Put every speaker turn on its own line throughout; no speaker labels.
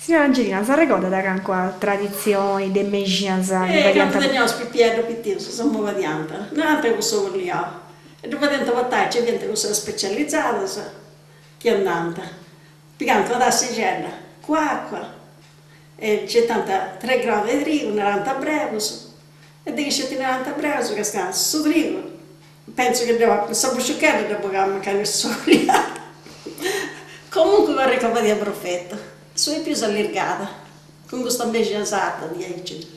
Signora Angelina, s'arregodat calincuna traditzioni de mexinas
chi fadiant? Candu teniaus pipieddu pitius, sa fadiant, narant cussu colliau, e ddu fadiant portai, nci fiant cussas specializadas chi andant, pigant una tassixedda cun acua e nci 'etant tres graus de trigu, narant brebus, e de chi sceti narant brebus castiant su trigu Pentzu chi deu sa busciuchedda dda bogàt mancai no su oliat. Comunque parrit ca fadiat profetu. Su 'e pius allirgàt, cun custa mexina sarda diaici.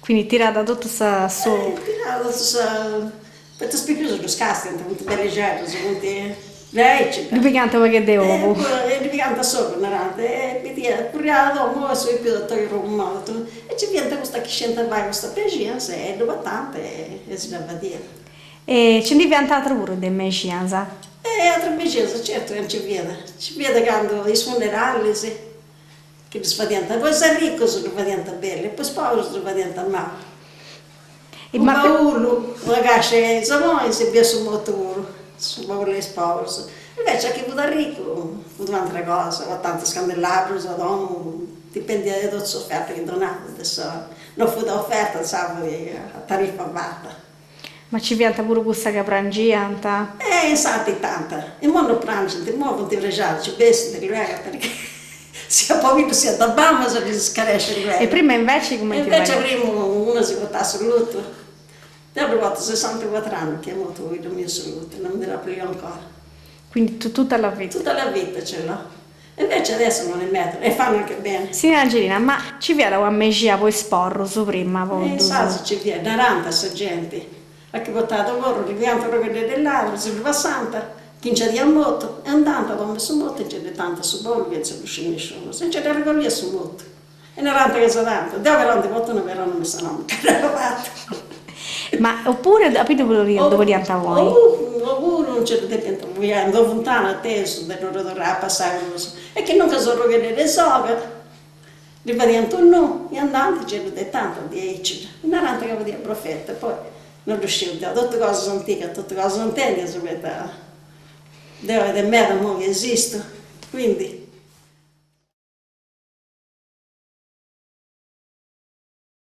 Quindi tiràt totu sa
su. Eh, tiràt totu sa. Poita is pipius ddus castiant, funt bellixeddus, funt diaici.
Ddi pigant u' pagheddu 'e ogu.
E ddi pigant s'ogu, narant, e bidiat, curriat a domu e su 'e pius a totu arrumadu, e nci fiant custas chi sciant fai custas mexinas e ddu portànt e si dda fadiat.
E nci ndi fiant atrus puru de mexinas?
E atras mexinas, certu ca nci fiat. Nci fiat candu is funeralis chi ddus fadiant, po is arricus ddu fadiant bellu e po is poberus ddu fadiant mali. Unu baulu, una cascia 'e saboni, serbiat su mortu puru, su baulu 'e is poberus. Invecias chi fut arricu fut un'atera cosa, portànt is candelabrus a domu, dipendiat de totu s'oferta chi donàt, de sa, no fut a oferta, insaras fut a tarifa fata.
Ma ci fiant puru cussas ca prangiant?
Eh, insaras tanta. Immoi no prangint, immoi funt prexadas, ci bessint luego, perché siat pobiddu siat mamas ddis scarescint
luego. E prima inveci cumenti
fadiant? Invece primu una si portàt su lutu. Deu ddu portu sessantacuatr'annus chi est mortu pobiddu miu su lutu, non mi dd'apu liau ancora.
Quindi tutta la vita?
Tutta la vita ce l'ho. Invece adesso non li mettono e fanno anche bene.
Signora Angelina, ma ci fiat una mexina po is porrus prima po
ddus. Insaras ci fiat, narant sa genti, a chi portàt u' porru ddi fiant unu pagheddu de ladru, si ddu passànt, chi nci 'adiat mortu, e andànt a domu 'e su mortu e nci ddi 'etànt su baulu chentza ddu sciri nisciunu, si nci dd'arregolliat su mortu. E narant ca sa tantu, deu però ndi portu una però non mi sa no ca dd'apu fatu.
Ma oppure a poita ddu podiant ponni?
Opuru nci ddu depiant fuiai in d'una funtana atesu de no ddu torrai a passai prus. E chi nunca s'orrogheddu de soga, ddi fadiant unu nù e andant nci ddu detant diaici. Narant ca fadiat profetu, poi no ddu sciu deu, totu cosas antigas, totu cosas intendias, poita deu est de meda imoi chi esistu, quindi.